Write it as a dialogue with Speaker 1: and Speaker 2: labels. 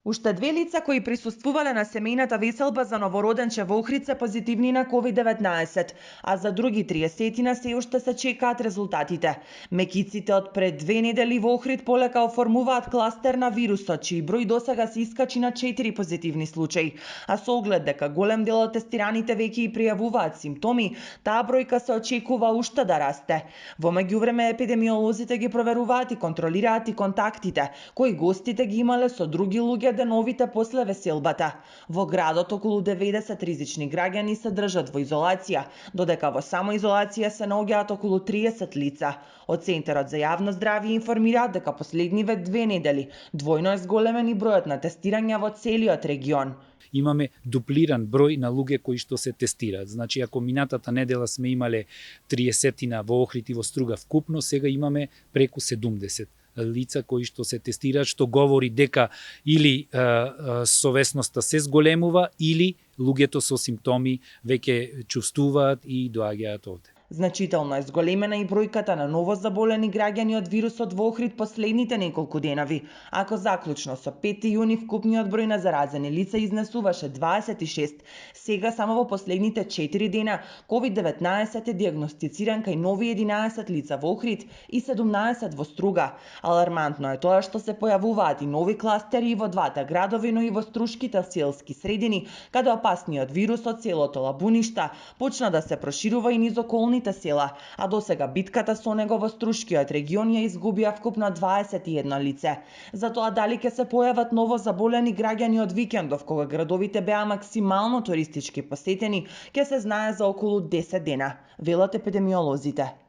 Speaker 1: Уште 2 лица кои присуствувале на семејната веселба за новороденче во Охрид се позитивни на COVID-19, а за други 30 се уште се чекаат резултатите. Мекиците од пред 2 недели во Охрид полека оформуваат кластер на вирусот, чиј број досега се искачи на 4 позитивни случаи, а со оглед дека голем дел од тестираните веќе и пријавуваат симптоми, таа бројка се очекува уште да расте. Во меѓувреме епидемиолозите ги проверуваат и контролираат и контактите кои гостите ги имале со други луѓе деновите после веселбата. Во градот околу 90 ризични граѓани се држат во изолација, додека во самоизолација се наоѓаат околу 30 лица. Од Центарот за јавно здравје информираат дека последниве 2 недели двојно е зголемен и бројот на тестирања во целиот регион.
Speaker 2: Имаме дуплиран број на луѓе кои што се тестираат. Значи, ако минатата недела сме имале 30 во Охрид и во Струга вкупно, сега имаме преку 70 лица кои што се тестираат, што говори дека или совесноста се зголемува, или луѓето со симптоми веќе чувствуваат и доаѓаат овде.
Speaker 1: Значително е зголемена и бројката на новозаболени граѓани од вирусот во Охрид последните неколку денови. Ако заклучно со 5 јуни вкупниот број на заразени лица изнесуваше 26, сега само во последните 4 дена COVID-19 е диагностициран кај нови 11 лица во Охрид и 17 во Струга. Алармантно е тоа што се појавуваат и нови кластери и во двата градови, но и во струшките селски средини, каде опасниот вирус од селото Лабуништа почна да се проширува и низ околните села, а досега битката со него во Струшкиот регион ја изгубија вкупно 21 лице. Затоа дали ќе се појават ново заболени граѓани од викендов, кога градовите беа максимално туристички посетени, ќе се знае за околу 10 дена, велат епидемиолозите.